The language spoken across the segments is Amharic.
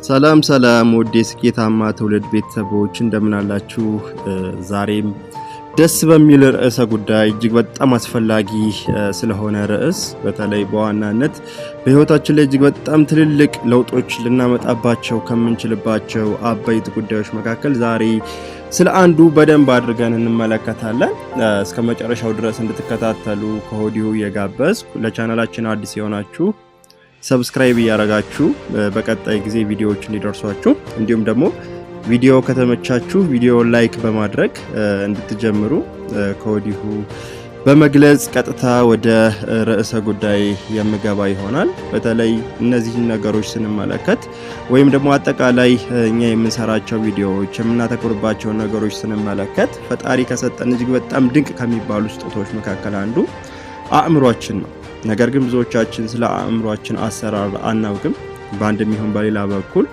ሰላም ሰላም ውድ የስኬታማ ትውልድ ቤተሰቦች፣ እንደምን አላችሁ? ዛሬም ደስ በሚል ርዕሰ ጉዳይ፣ እጅግ በጣም አስፈላጊ ስለሆነ ርዕስ፣ በተለይ በዋናነት በሕይወታችን ላይ እጅግ በጣም ትልልቅ ለውጦች ልናመጣባቸው ከምንችልባቸው አበይት ጉዳዮች መካከል ዛሬ ስለ አንዱ በደንብ አድርገን እንመለከታለን። እስከ መጨረሻው ድረስ እንድትከታተሉ ከወዲሁ እየጋበዝኩ፣ ለቻናላችን አዲስ የሆናችሁ subscribe እያደረጋችሁ በቀጣይ ጊዜ ቪዲዮዎች እንዲደርሷችሁ፣ እንዲሁም ደግሞ ቪዲዮ ከተመቻችሁ ቪዲዮ like በማድረግ እንድትጀምሩ ከወዲሁ በመግለጽ ቀጥታ ወደ ርዕሰ ጉዳይ የምገባ ይሆናል። በተለይ እነዚህን ነገሮች ስንመለከት ወይም ደግሞ አጠቃላይ እኛ የምንሰራቸው ቪዲዮዎች የምናተኩርባቸው ነገሮች ስንመለከት ፈጣሪ ከሰጠን እጅግ በጣም ድንቅ ከሚባሉ ስጦታዎች መካከል አንዱ አእምሯችን ነው። ነገር ግን ብዙዎቻችን ስለ አእምሯችን አሰራር አናውቅም፣ በአንድም ይሁን በሌላ በኩል።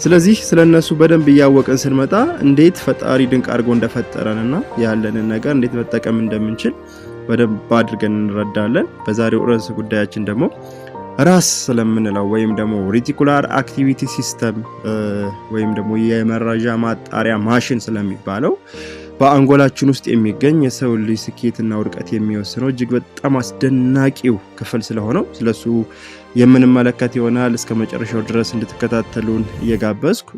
ስለዚህ ስለ እነሱ በደንብ እያወቅን ስንመጣ እንዴት ፈጣሪ ድንቅ አድርጎ እንደፈጠረንና ያለንን ነገር እንዴት መጠቀም እንደምንችል በደንብ አድርገን እንረዳለን። በዛሬው ርዕስ ጉዳያችን ደግሞ RAS ስለምንለው ወይም ደግሞ reticular activity system ወይም ደግሞ የመረጃ ማጣሪያ ማሽን ስለሚባለው፣ በአንጎላችን ውስጥ የሚገኝ የሰው ልጅ ስኬትና ውድቀት የሚወስነው እጅግ በጣም አስደናቂው ክፍል ስለሆነው ስለሱ የምንመለከት ይሆናል። እስከ መጨረሻው ድረስ እንድትከታተሉን እየጋበዝኩ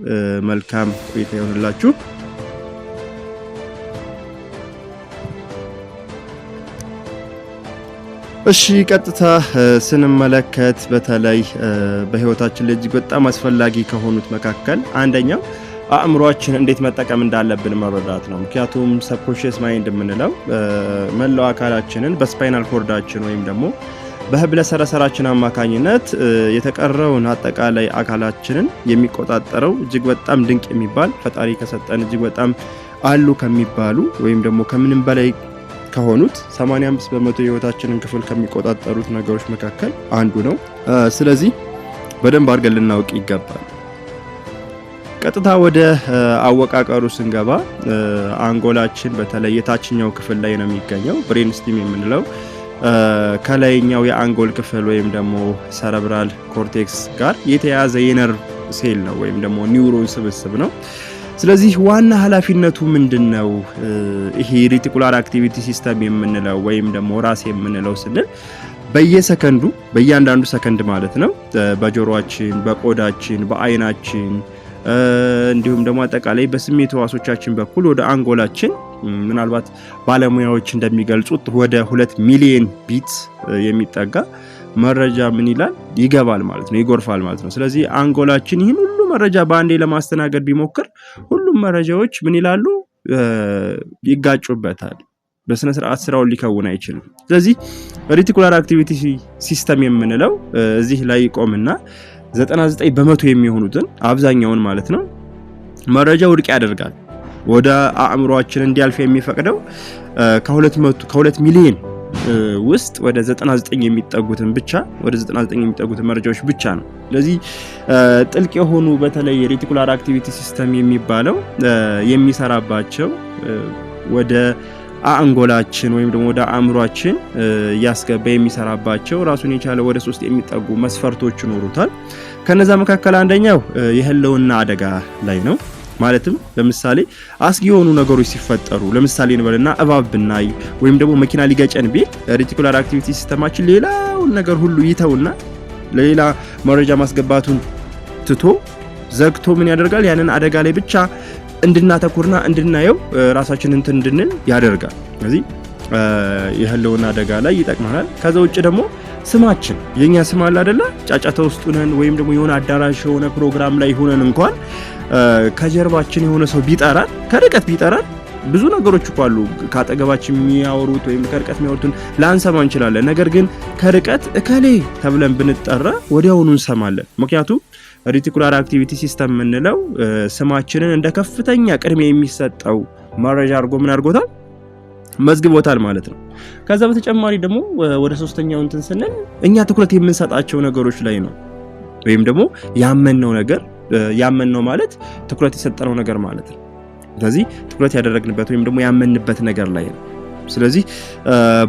መልካም ቆይታ ይሆንላችሁ። እሺ፣ ቀጥታ ስንመለከት በተለይ በህይወታችን ላይ እጅግ በጣም አስፈላጊ ከሆኑት መካከል አንደኛው አእምሯችን እንዴት መጠቀም እንዳለብን መረዳት ነው። ምክንያቱም subconscious mind የምንለው መላው አካላችንን በ spinal cord ኣችን ወይም ደግሞ በህብለ ሰረሰራችን አማካኝነት የተቀረውን አጠቃላይ አካላችንን የሚቆጣጠረው እጅግ በጣም ድንቅ የሚባል፣ ፈጣሪ ከሰጠን እጅግ በጣም አሉ ከሚባሉ ወይም ደግሞ ከምንም በላይ ከሆኑት፣ 85% የህይወታችንን ክፍል ከሚቆጣጠሩት ነገሮች መካከል አንዱ ነው። ስለዚህ በደንብ አድርገን ልናውቅ ይገባል። ቀጥታ ወደ አወቃቀሩ ስንገባ አንጎላችን በተለይ የታችኛው ክፍል ላይ ነው የሚገኘው። Brain stem የምንለው ከላይኛው የአንጎል ክፍል ወይም ደግሞ cerebral cortex ጋር የተያያዘ የነርቭ ሴል ነው ወይም ደግሞ ኒውሮን ስብስብ ነው። ስለዚህ ዋና ኃላፊነቱ ምንድን ነው? ይሄ reticular activity system የምንለው ወይም ደግሞ RAS የምንለው ስንል በየሰከንዱ፣ በእያንዳንዱ ሰከንድ ማለት ነው፣ በጆሮአችን፣ በቆዳችን፣ በአይናችን እንዲሁም ደግሞ አጠቃላይ በስሜት ህዋሶቻችን በኩል ወደ አንጎላችን ምናልባት ባለሙያዎች እንደሚገልጹት ወደ 2 ሚሊዮን bit የሚጠጋ መረጃ ምን ይላል ይገባል ማለት ነው፣ ይጎርፋል ማለት ነው። ስለዚህ አንጎላችን ይህን ሁሉ መረጃ በአንዴ ለማስተናገድ ቢሞክር ሁሉም መረጃዎች ምን ይላሉ፣ ይጋጩበታል። በስነ ስርዓት ስራውን ሊከውን አይችልም። ስለዚህ reticular activity system የምንለው እዚህ ላይ ይቆምና 99% የሚሆኑትን፣ አብዛኛውን ማለት ነው፣ መረጃ ውድቅ ያደርጋል። ወደ አእምሯችን እንዲያልፍ የሚፈቅደው ከ2 ሚሊዮን ውስጥ ወደ 99 የሚጠጉትን ብቻ፣ ወደ 99 የሚጠጉትን መረጃዎች ብቻ ነው። ስለዚህ ጥልቅ የሆኑ በተለይ reticular activity system የሚባለው የሚሰራባቸው፣ ወደ አንጎላችን ወይም ደግሞ ወደ አእምሯችን እያስገባ የሚሰራባቸው ራሱን የቻለ ወደ ሶስት የሚጠጉ መስፈርቶች ይኖሩታል። ከነዛ መካከል አንደኛው የህልውና አደጋ ላይ ነው። ማለትም ለምሳሌ አስጊ የሆኑ ነገሮች ሲፈጠሩ፣ ለምሳሌ እንበልና እባብ ብናይ ወይም ደግሞ መኪና ሊገጨን ቢል reticular activity system ኣችን ሌላውን ነገር ሁሉ ይተውና ለሌላ መረጃ ማስገባቱን ትቶ፣ ዘግቶ ምን ያደርጋል? ያንን አደጋ ላይ ብቻ እንድናተኩርና እንድናየው፣ ራሳችንን እንትን እንድንል ያደርጋል። ስለዚህ የህልውና አደጋ ላይ ይጠቅመናል። ከዛ ውጭ ደግሞ ስማችን፣ የኛ ስም አለ አይደለ? ጫጫታ ውስጥ ሆነን ወይም ደግሞ የሆነ አዳራሽ የሆነ ፕሮግራም ላይ ሆነን እንኳን ከጀርባችን የሆነ ሰው ቢጠራን፣ ከርቀት ቢጠራን፣ ብዙ ነገሮች እኮ አሉ ከአጠገባችን የሚያወሩት ወይም ከርቀት የሚያወሩትን ላንሰማ እንችላለን። ነገር ግን ከርቀት እከሌ ተብለን ብንጠራ ወዲያውኑ እንሰማለን። ምክንያቱም reticular activity system የምንለው ስማችንን እንደ ከፍተኛ ቅድሚያ የሚሰጠው መረጃ አድርጎ ምን አድርጎታል፣ መዝግቦታል ማለት ነው። ከዛ በተጨማሪ ደግሞ ወደ ሶስተኛው እንትን ስንል እኛ ትኩረት የምንሰጣቸው ነገሮች ላይ ነው። ወይም ደግሞ ያመንነው ነገር፣ ያመንነው ማለት ትኩረት የሰጠነው ነገር ማለት ነው። ስለዚህ ትኩረት ያደረግንበት ወይም ደግሞ ያመንበት ነገር ላይ ነው። ስለዚህ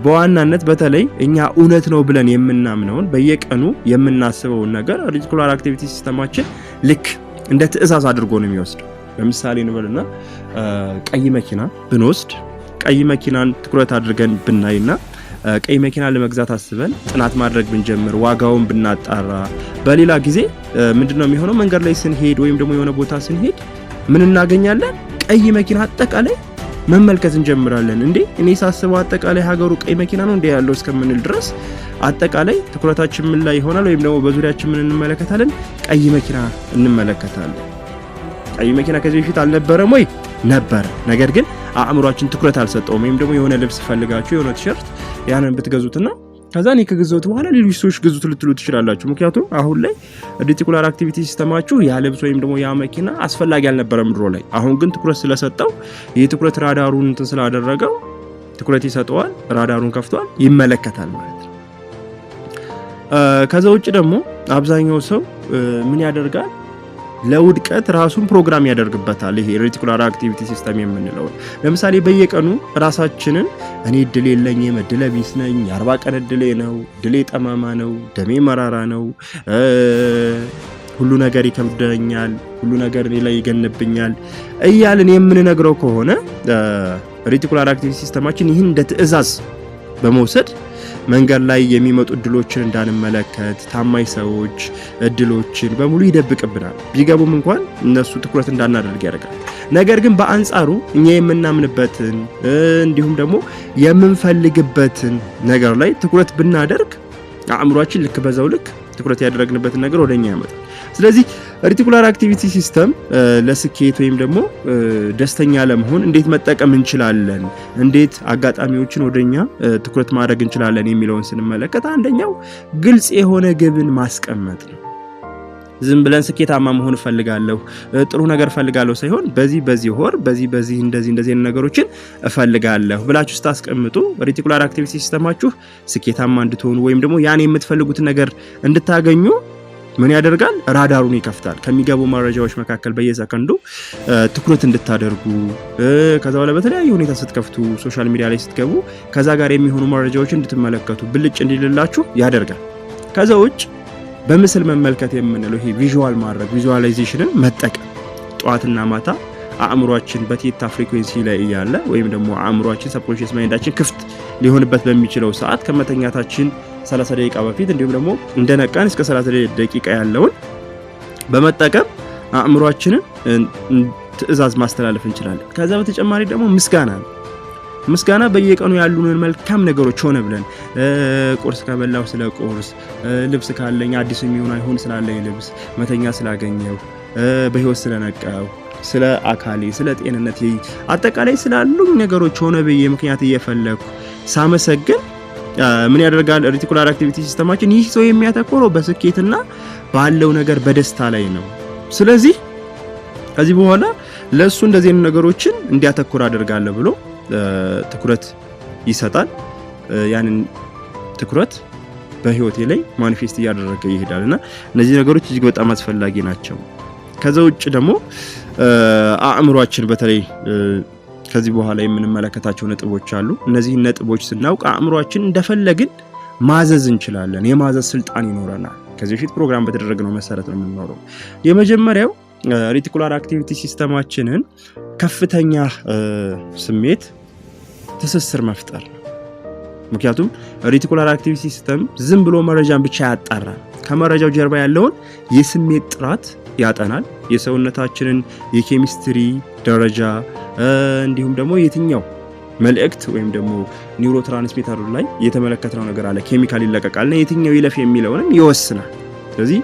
በዋናነት በተለይ እኛ እውነት ነው ብለን የምናምነውን፣ በየቀኑ የምናስበውን ነገር reticular activity system ኣችን ልክ እንደ ትዕዛዝ አድርጎ ነው የሚወስደው። ለምሳሌ እንበልና ቀይ መኪና ብንወስድ፣ ቀይ መኪናን ትኩረት አድርገን ብናይና ቀይ መኪና ለመግዛት አስበን ጥናት ማድረግ ብንጀምር፣ ዋጋውን ብናጣራ፣ በሌላ ጊዜ ምንድነው የሚሆነው? መንገድ ላይ ስንሄድ ወይም ደግሞ የሆነ ቦታ ስንሄድ ምን እናገኛለን? ቀይ መኪና አጠቃላይ መመልከት እንጀምራለን። እንዴ፣ እኔ ሳስበው አጠቃላይ ሀገሩ ቀይ መኪና ነው እንዴ ያለው እስከምንል ድረስ አጠቃላይ ትኩረታችን ምን ላይ ይሆናል? ወይም ደግሞ በዙሪያችን ምን እንመለከታለን? ቀይ መኪና እንመለከታለን። ቀይ መኪና ከዚህ በፊት አልነበረም ወይ? ነበረ። ነገር ግን አእምሯችን ትኩረት አልሰጠውም። ወይም ደግሞ የሆነ ልብስ ፈልጋችሁ፣ የሆነ ቲሸርት፣ ያንን ብትገዙትና ከዛ እኔ ከገዛሁት በኋላ ሌሎች ሰዎች ግዙት ልትሉ ትችላላችሁ። ምክንያቱም አሁን ላይ reticular activity system ኣችሁ ያ ልብስ ወይም ደግሞ ያ መኪና አስፈላጊ አልነበረም ድሮ ላይ። አሁን ግን ትኩረት ስለሰጠው፣ የትኩረት ራዳሩን እንትን ስላደረገው ትኩረት ይሰጠዋል፣ ራዳሩን ከፍቷል፣ ይመለከታል ማለት ነው። ከዛ ውጭ ደግሞ አብዛኛው ሰው ምን ያደርጋል? ለውድቀት ራሱን ፕሮግራም ያደርግበታል። ይሄ reticular activity system የምንለው ለምሳሌ በየቀኑ ራሳችንን እኔ እድል የለኝም፣ እድለ ቢስ ነኝ፣ የ40 ቀን እድሌ ነው፣ እድሌ ጠማማ ነው፣ ደሜ መራራ ነው፣ ሁሉ ነገር ይከብደኛል፣ ሁሉ ነገር እኔ ላይ ይገንብኛል እያልን የምንነግረው ከሆነ reticular activity system ኣችን ይህን እንደ ትዕዛዝ በመውሰድ መንገድ ላይ የሚመጡ እድሎችን እንዳንመለከት፣ ታማኝ ሰዎች እድሎችን በሙሉ ይደብቅብናል። ቢገቡም እንኳን እነሱ ትኩረት እንዳናደርግ ያደርጋል። ነገር ግን በአንጻሩ እኛ የምናምንበትን እንዲሁም ደግሞ የምንፈልግበትን ነገር ላይ ትኩረት ብናደርግ አእምሯችን ልክ በዛው ልክ ትኩረት ያደረግንበትን ነገር ወደኛ ያመጣል። ስለዚህ reticular activity system ለስኬት ወይም ደግሞ ደስተኛ ለመሆን እንዴት መጠቀም እንችላለን፣ እንዴት አጋጣሚዎችን ወደኛ ትኩረት ማድረግ እንችላለን የሚለውን ስንመለከት አንደኛው ግልጽ የሆነ ግብን ማስቀመጥ ነው። ዝም ብለን ስኬታማ መሆን እፈልጋለሁ፣ ጥሩ ነገር እፈልጋለሁ ሳይሆን በዚህ በዚህ ወር በዚህ በዚህ እንደዚህ እንደዚህ ነገሮችን እፈልጋለሁ ብላችሁ ስታስቀምጡ reticular activity system ኣችሁ ስኬታማ እንድትሆኑ ወይም ደግሞ ያን የምትፈልጉትን ነገር እንድታገኙ ምን ያደርጋል? ራዳሩን ይከፍታል። ከሚገቡ መረጃዎች መካከል በየሰከንዱ ትኩረት እንድታደርጉ፣ ከዛ በኋላ በተለያዩ ሁኔታ ስትከፍቱ፣ social media ላይ ስትገቡ ከዛ ጋር የሚሆኑ መረጃዎችን እንድትመለከቱ ብልጭ እንዲልላችሁ ያደርጋል። ከዛ ውጭ በምስል መመልከት የምንለው ይሄ visual ማድረግ፣ visualization ን መጠቀም፣ ጠዋትና ማታ አእምሯችን በ theta frequency ላይ እያለ ወይም ደግሞ አእምሯችን subconscious mind ኣችን ክፍት ሊሆንበት በሚችለው ሰዓት፣ ከመተኛታችን 30 ደቂቃ በፊት እንዲሁም ደግሞ እንደነቃን እስከ 30 ደቂቃ ያለውን በመጠቀም አእምሯችንን ትዕዛዝ ማስተላለፍ እንችላለን። ከዛ በተጨማሪ ደግሞ ምስጋና ነው። ምስጋና በየቀኑ ያሉንን መልካም ነገሮች ሆነ ብለን ቁርስ ከበላው ስለ ቁርስ፣ ልብስ ካለኝ አዲስ የሚሆን አይሆን ስላለኝ ልብስ፣ መተኛ ስላገኘው፣ በህይወት ስለነቃው፣ ስለ አካሌ፣ ስለ ጤንነቴ፣ አጠቃላይ ስላሉኝ ነገሮች ሆነ ብዬ ምክንያት እየፈለግኩ ሳመሰግን ምን ያደርጋል? Reticular activity system ኣችን ይህ ሰው የሚያተኩረው በስኬትና ባለው ነገር በደስታ ላይ ነው። ስለዚህ ከዚህ በኋላ ለእሱ እንደዚህ አይነት ነገሮችን እንዲያተኩር አደርጋለሁ ብሎ ትኩረት ይሰጣል። ያንን ትኩረት በህይወቴ ላይ manifest እያደረገ ይሄዳል እና እነዚህ ነገሮች እጅግ በጣም አስፈላጊ ናቸው። ከዛ ውጭ ደግሞ አእምሯችን በተለይ ከዚህ በኋላ የምንመለከታቸው ነጥቦች አሉ። እነዚህን ነጥቦች ስናውቅ አእምሯችን እንደፈለግን ማዘዝ እንችላለን። የማዘዝ ስልጣን ይኖረናል። ከዚህ በፊት ፕሮግራም በተደረግነው መሰረት ነው የምንኖረው። የመጀመሪያው reticular activity system ኣችንን ከፍተኛ ስሜት ትስስር መፍጠር ነው። ምክንያቱም reticular activity system ዝም ብሎ መረጃን ብቻ አያጣራም። ከመረጃው ጀርባ ያለውን የስሜት ጥራት ያጠናል። የሰውነታችንን የኬሚስትሪ ደረጃ እንዲሁም ደግሞ የትኛው መልእክት ወይም ደግሞ neurotransmitter ኡ ላይ የተመለከትነው ነገር አለ፣ ኬሚካል ይለቀቃል እና የትኛው ይለፍ የሚለውንም ይወስናል። ስለዚህ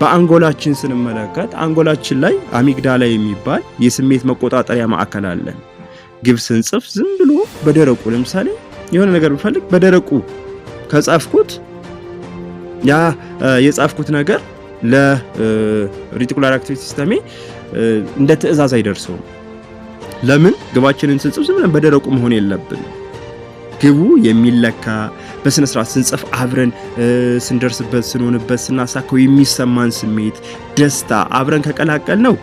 በአንጎላችን ስንመለከት አንጎላችን ላይ amygdala የሚባል የስሜት መቆጣጠሪያ ማዕከል አለን። ግብ ስንጽፍ ዝም ብሎ በደረቁ፣ ለምሳሌ የሆነ ነገር ብፈልግ በደረቁ ከጻፍኩት ያ የጻፍኩት ነገር ለ reticular activity system ኤ እንደ ትዕዛዝ አይደርሰውም። ለምን? ግባችንን ስንጽፍ ዝም ብለን በደረቁ መሆን የለብንም። ግቡ የሚለካ፣ በስነ ስርዓት ስንጽፍ፣ አብረን ስንደርስበት፣ ስንሆንበት፣ ስናሳካው የሚሰማን ስሜት ደስታ አብረን ከቀላቀልነው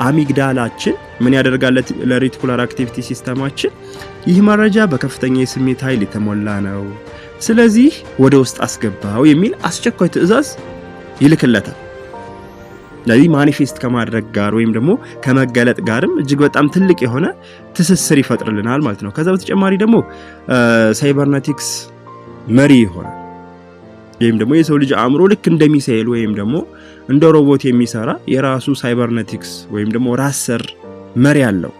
amygdala ኣችን ምን ያደርጋል? ለ reticular activity system ኣችን ይህ መረጃ በከፍተኛ የስሜት ኃይል የተሞላ ነው፣ ስለዚህ ወደ ውስጥ አስገባው የሚል አስቸኳይ ትዕዛዝ ይልክለታል። ስለዚህ manifest ከማድረግ ጋር ወይም ደግሞ ከመገለጥ ጋርም እጅግ በጣም ትልቅ የሆነ ትስስር ይፈጥርልናል ማለት ነው። ከዛ በተጨማሪ ደግሞ cybernetics መሪ ይሆናል። ወይም ደግሞ የሰው ልጅ አእምሮ ልክ እንደ ሚሳኤል ወይም ደግሞ እንደ ሮቦት የሚሰራ የራሱ cybernetics ወይም ደግሞ ራስ ሰር መሪ አለው።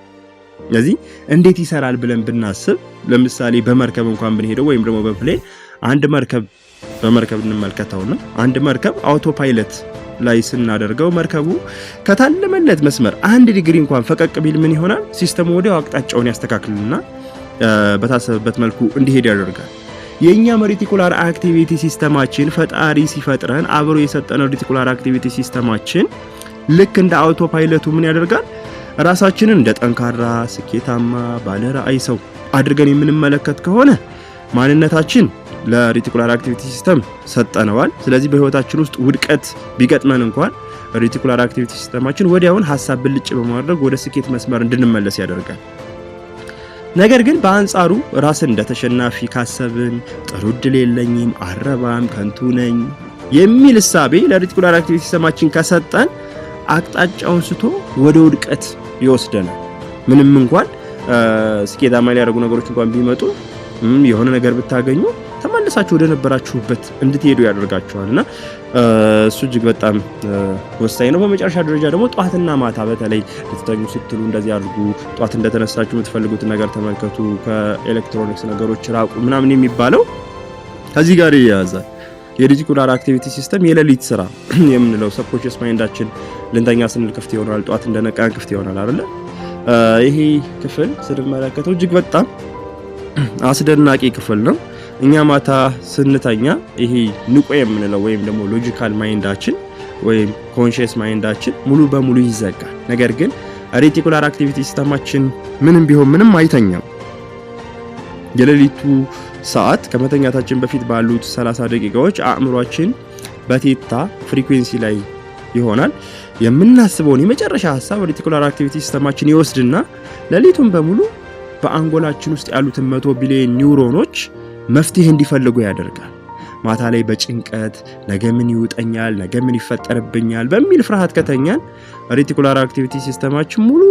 ስለዚህ እንዴት ይሰራል ብለን ብናስብ፣ ለምሳሌ በመርከብ እንኳን ብንሄደው ወይም ደግሞ በ plane፣ አንድ መርከብ በመርከብ እንመልከተውና አንድ መርከብ auto pilot ላይ ስናደርገው መርከቡ ከታለመለት መስመር 1 ዲግሪ እንኳን ፈቀቅ ቢል ምን ይሆናል? System ኡ ወዲያው አቅጣጫውን ያስተካክልና በታሰበበት መልኩ እንዲሄድ ያደርጋል። የእኛም reticular activity system ኣችን፣ ፈጣሪ ሲፈጥረን አብሮ የሰጠን reticular activity system ኣችን ልክ እንደ auto pilot ኡ ምን ያደርጋል? ራሳችንን እንደ ጠንካራ፣ ስኬታማ፣ ባለ ራዕይ ሰው አድርገን የምንመለከት ከሆነ ማንነታችን ለ reticular activity system ሰጠነዋል። ስለዚህ በህይወታችን ውስጥ ውድቀት ቢገጥመን እንኳን reticular activity system ኣችን ወዲያውን ሀሳብ ብልጭ በማድረግ ወደ ስኬት መስመር እንድንመለስ ያደርጋል። ነገር ግን በአንጻሩ ራስን እንደ ተሸናፊ ካሰብን፣ ጥሩ እድል የለኝም፣ አልረባም፣ ከንቱ ነኝ የሚል እሳቤ ለ reticular activity system ኣችን ከሰጠን አቅጣጫውን ስቶ ወደ ውድቀት ይወስደናል። ምንም እንኳን ስኬታማ ሊያደርጉ ነገሮች እንኳን ቢመጡ፣ የሆነ ነገር ብታገኙ ተመልሳችሁ ወደ ነበራችሁበት እንድትሄዱ ያደርጋችኋል እና እሱ እጅግ በጣም ወሳኝ ነው። በመጨረሻ ደረጃ ደግሞ ጠዋትና ማታ በተለይ ልትተኙ ስትሉ እንደዚህ አድርጉ፣ ጠዋት እንደተነሳችሁ የምትፈልጉትን ነገር ተመልከቱ፣ ከኤሌክትሮኒክስ ነገሮች ራቁ ምናምን የሚባለው ከዚህ ጋር ይያያዛል። የ reticular activity system የሌሊት ስራ የምንለው subconscious mind ኣችን ልንተኛ ስንል ክፍት ይሆናል፣ ጠዋት እንደነቃን ክፍት ይሆናል አይደለ? ይሄ ክፍል ስንመለከተው እጅግ በጣም አስደናቂ ክፍል ነው። እኛ ማታ ስንተኛ ይሄ ንቁ የምንለው ወይም ደግሞ logical mind ኣችን ወይም conscious mind ኣችን ሙሉ በሙሉ ይዘጋል። ነገር ግን reticular activity system ኣችን ምንም ቢሆን ምንም አይተኛም። የሌሊቱ ሰዓት ከመተኛታችን በፊት ባሉት 30 ደቂቃዎች አእምሯችን በ theta frequency ላይ ይሆናል። የምናስበውን የመጨረሻ ሀሳብ reticular activity system ኣችን ይወስድና ሌሊቱን በሙሉ በአንጎላችን ውስጥ ያሉትን 100 ቢሊዮን ኒውሮኖች መፍትሄ እንዲፈልጉ ያደርጋል። ማታ ላይ በጭንቀት ነገ ምን ይውጠኛል፣ ነገ ምን ይፈጠርብኛል በሚል ፍርሃት ከተኛን reticular activity system ኣችን ሙሉ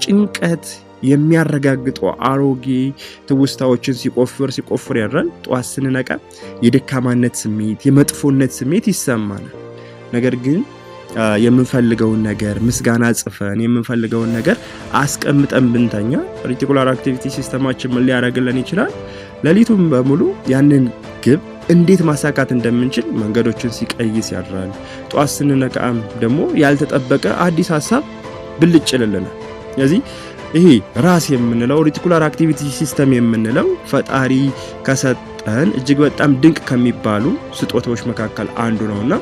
ጭንቀት የሚያረጋግጡ አሮጌ ትውስታዎችን ሲቆፍር ሲቆፍር ያድራል። ጠዋት ስንነቃ የደካማነት ስሜት፣ የመጥፎነት ስሜት ይሰማናል። ነገር ግን የምንፈልገውን ነገር ምስጋና ጽፈን፣ የምንፈልገውን ነገር አስቀምጠን ብንተኛ reticular activity system ኣችን ምን ሊያደርግልን ይችላል? ሌሊቱን በሙሉ ያንን ግብ እንዴት ማሳካት እንደምንችል መንገዶችን ሲቀይስ ያድራል። ጠዋት ስንነቃም ደግሞ ያልተጠበቀ አዲስ ሀሳብ ብልጭ ይልልናል። ስለዚህ ይሄ RAS የምንለው፣ reticular activity system የምንለው፣ ፈጣሪ ከሰጠን እጅግ በጣም ድንቅ ከሚባሉ ስጦታዎች መካከል አንዱ ነውና